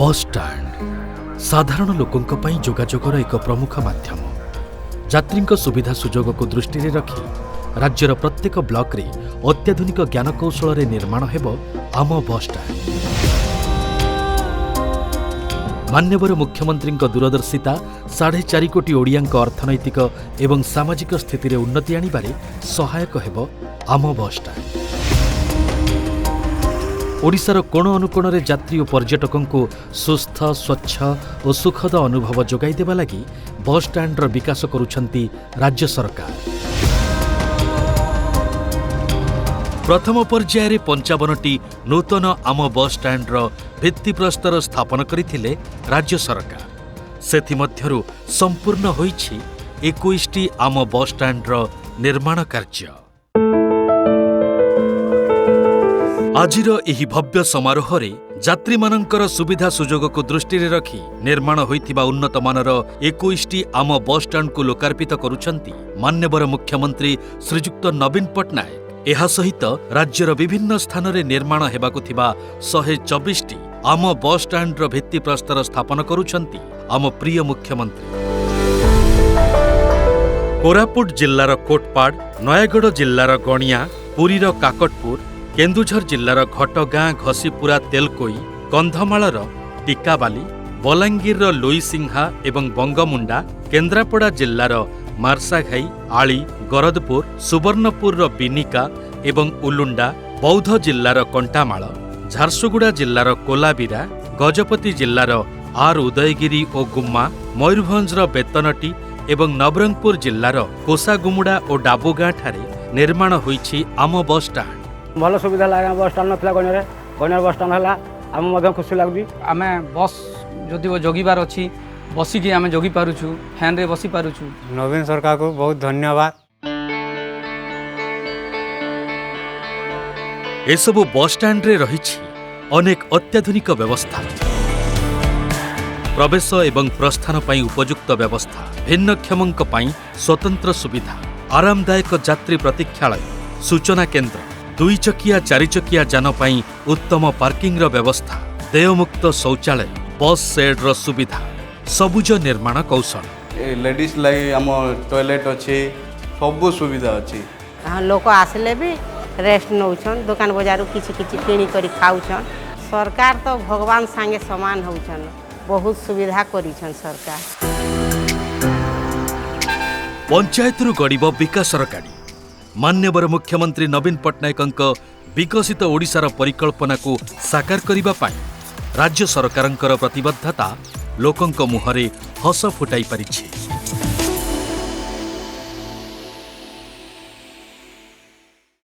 Bus stand ସାଧାରଣ ଲୋକଙ୍କ ପାଇଁ ଯୋଗାଯୋଗର ଏକ ପ୍ରମୁଖ ମାଧ୍ୟମ। ଯାତ୍ରୀଙ୍କ ସୁବିଧା ସୁଯୋଗକୁ ଦୃଷ୍ଟିରେ ରଖି ରାଜ୍ୟର ପ୍ରତ୍ୟେକ ବ୍ଲକରେ ଅତ୍ୟାଧୁନିକ ଜ୍ଞାନକୌଶଳରେ ନିର୍ମାଣ ହେବ ଆମ ବସ୍ ଷ୍ଟାଣ୍ଡ। ମାନ୍ୟବର ମୁଖ୍ୟମନ୍ତ୍ରୀଙ୍କ ଦୂରଦର୍ଶିତା 4.5 କୋଟି ଓଡ଼ିଆଙ୍କ ଅର୍ଥନୈତିକ ଏବଂ ସାମାଜିକ ସ୍ଥିତିରେ ଉନ୍ନତି ଆଣିବାରେ ସହାୟକ ହେବ ଆମ ବସ୍ ଷ୍ଟାଣ୍ଡ। ଓଡ଼ିଶାର କୋଣ ଅନୁକୋଣରେ ଯାତ୍ରୀ ଓ ପର୍ଯ୍ୟଟକଙ୍କୁ ସୁସ୍ଥ, ସ୍ୱଚ୍ଛ ଓ ସୁଖଦ ଅନୁଭବ ଯୋଗାଇ ଦେବା ଲାଗି ବସ୍ ଷ୍ଟାଣ୍ଡର ବିକାଶ କରୁଛନ୍ତି ରାଜ୍ୟ ସରକାର। ପ୍ରଥମ ପର୍ଯ୍ୟାୟରେ 55ଟି ନୂତନ ଆମ ବସ୍ ଷ୍ଟାଣ୍ଡର ଭିତ୍ତିପ୍ରସ୍ତର ସ୍ଥାପନ କରିଥିଲେ ରାଜ୍ୟ ସରକାର। ସେଥିମଧ୍ୟରୁ ସମ୍ପୂର୍ଣ୍ଣ ହୋଇଛି 21ଟି ଆମ ବସ୍ ଷ୍ଟାଣ୍ଡର ନିର୍ମାଣ କାର୍ଯ୍ୟ। ଆଜିର ଏହି ଭବ୍ୟ ସମାରୋହରେ ଯାତ୍ରୀମାନଙ୍କର ସୁବିଧା ସୁଯୋଗକୁ ଦୃଷ୍ଟିରେ ରଖି ନିର୍ମାଣ ହୋଇଥିବା ଉନ୍ନତମାନର 21ଟି ଆମ ବସ୍ ଷ୍ଟାଣ୍ଡକୁ ଲୋକାର୍ପିତ କରୁଛନ୍ତି ମାନ୍ୟବର ମୁଖ୍ୟମନ୍ତ୍ରୀ ଶ୍ରୀଯୁକ୍ତ ନବୀନ ପଟ୍ଟନାୟକ। ଏହା ସହିତ ରାଜ୍ୟର ବିଭିନ୍ନ ସ୍ଥାନରେ ନିର୍ମାଣ ହେବାକୁ ଥିବା 124ଟି ଆମ ବସ୍ ଷ୍ଟାଣ୍ଡର ଭିତ୍ତିପ୍ରସ୍ତର ସ୍ଥାପନ କରୁଛନ୍ତି ଆମ ପ୍ରିୟ ମୁଖ୍ୟମନ୍ତ୍ରୀ। କୋରାପୁଟ ଜିଲ୍ଲାର କୋଟପାଡ଼, ନୟାଗଡ଼ ଜିଲ୍ଲାର ଗଣିଆ, ପୁରୀର କାକଟପୁର, କେନ୍ଦୁଝର ଜିଲ୍ଲାର ଘଟଗାଁ, ଘସିପୁରା, ତେଲକୋଇ, କନ୍ଧମାଳର ଟିକାବାଲି, ବଲାଙ୍ଗୀରର ଲୋଇସିଂହା ଏବଂ ବଙ୍ଗୋମୁଣ୍ଡା, କେନ୍ଦ୍ରାପଡ଼ା ଜିଲ୍ଲାର ମାର୍ଶାଘାଇ, ଆଳି, ଗରଦପୁର, ସୁବର୍ଣ୍ଣପୁରର ବିନିକା ଏବଂ ଉଲୁଣ୍ଡା, ବୌଦ୍ଧ ଜିଲ୍ଲାର କଣ୍ଟାମାଳ, ଝାରସୁଗୁଡ଼ା ଜିଲ୍ଲାର କୋଲାବିରା, ଗଜପତି ଜିଲ୍ଲାର ଆର୍ ଉଦୟଗିରି ଓ ଗୁମ୍ମା, ମୟୂରଭଞ୍ଜର ବେତନଟୀ ଏବଂ ନବରଙ୍ଗପୁର ଜିଲ୍ଲାର କୋଷାଗୁମୁଡ଼ା ଓ ଡାବୁଗାଁଠାରେ ନିର୍ମାଣ ହୋଇଛି ଆମ ବସ୍ ଷ୍ଟାଣ୍ଡ। ଭଲ ସୁବିଧା ହେଲା ଆଜ୍ଞା। ବସ୍ ଷ୍ଟାଣ୍ଡ ନଥିଲା ଗଣିଆରେ, ଗଣିଆରେ ବସ୍ ଷ୍ଟାଣ୍ଡ ହେଲା, ଆମକୁ ମଧ୍ୟ ଖୁସି ଲାଗୁଛି। ଆମେ ବସ୍ ଯଦି ଜଗିବାର ଅଛି, ବସିକି ଆମେ ଜଗି ପାରୁଛୁ, ଫ୍ୟାନ୍ରେ ବସି ପାରୁଛୁ। ନବୀନ ସରକାରକୁ ବହୁତ ଧନ୍ୟବାଦ। ଏସବୁ ବସ୍ଷ୍ଟାଣ୍ଡରେ ରହିଛି ଅନେକ ଅତ୍ୟାଧୁନିକ ବ୍ୟବସ୍ଥା। ପ୍ରବେଶ ଏବଂ ପ୍ରସ୍ଥାନ ପାଇଁ ଉପଯୁକ୍ତ ବ୍ୟବସ୍ଥା, ଭିନ୍ନକ୍ଷମଙ୍କ ପାଇଁ ସ୍ୱତନ୍ତ୍ର ସୁବିଧା, ଆରାମଦାୟକ ଯାତ୍ରୀ ପ୍ରତୀକ୍ଷାଳୟ, ସୂଚନା କେନ୍ଦ୍ର, ଦୁଇଚକିଆ ଚାରିଚକିଆ ଯାନ ପାଇଁ ଉତ୍ତମ ପାର୍କିଂର ବ୍ୟବସ୍ଥା, ଦେୟମୁକ୍ତ ଶୌଚାଳୟ, ବସ୍ ସେଡ୍ର ସୁବିଧା, ସବୁଜ ନିର୍ମାଣ କୌଶଳ। ଏ ଲେଡ଼ିଜ୍ ଲାଗି ଆମ ଟଏଲେଟ୍ ଅଛି, ସବୁ ସୁବିଧା ଅଛି। ହଁ, ଲୋକ ଆସିଲେ ବି ରେଷ୍ଟ ନେଉଛନ୍, ଦୋକାନ ବଜାରରୁ କିଛି କିଛି କିଣିକରି ଖାଉଛନ୍। ସରକାର ତ ଭଗବାନ ସାଙ୍ଗେ ସମାନ ହଉଛନ୍। ବହୁତ ସୁବିଧା କରିଛନ୍ ସରକାର। ପଞ୍ଚାୟତରୁ ଗଡ଼ିବ ବିକାଶର ଗାଡ଼ି। ମାନ୍ୟବର ମୁଖ୍ୟମନ୍ତ୍ରୀ ନବୀନ ପଟ୍ଟନାୟକଙ୍କ ବିକଶିତ ଓଡ଼ିଶାର ପରିକଳ୍ପନାକୁ ସାକାର କରିବା ପାଇଁ ରାଜ୍ୟ ସରକାରଙ୍କର ପ୍ରତିବଦ୍ଧତା ଲୋକଙ୍କ ମୁହଁରେ ହସ ଫୁଟାଇ ପାରିଛି।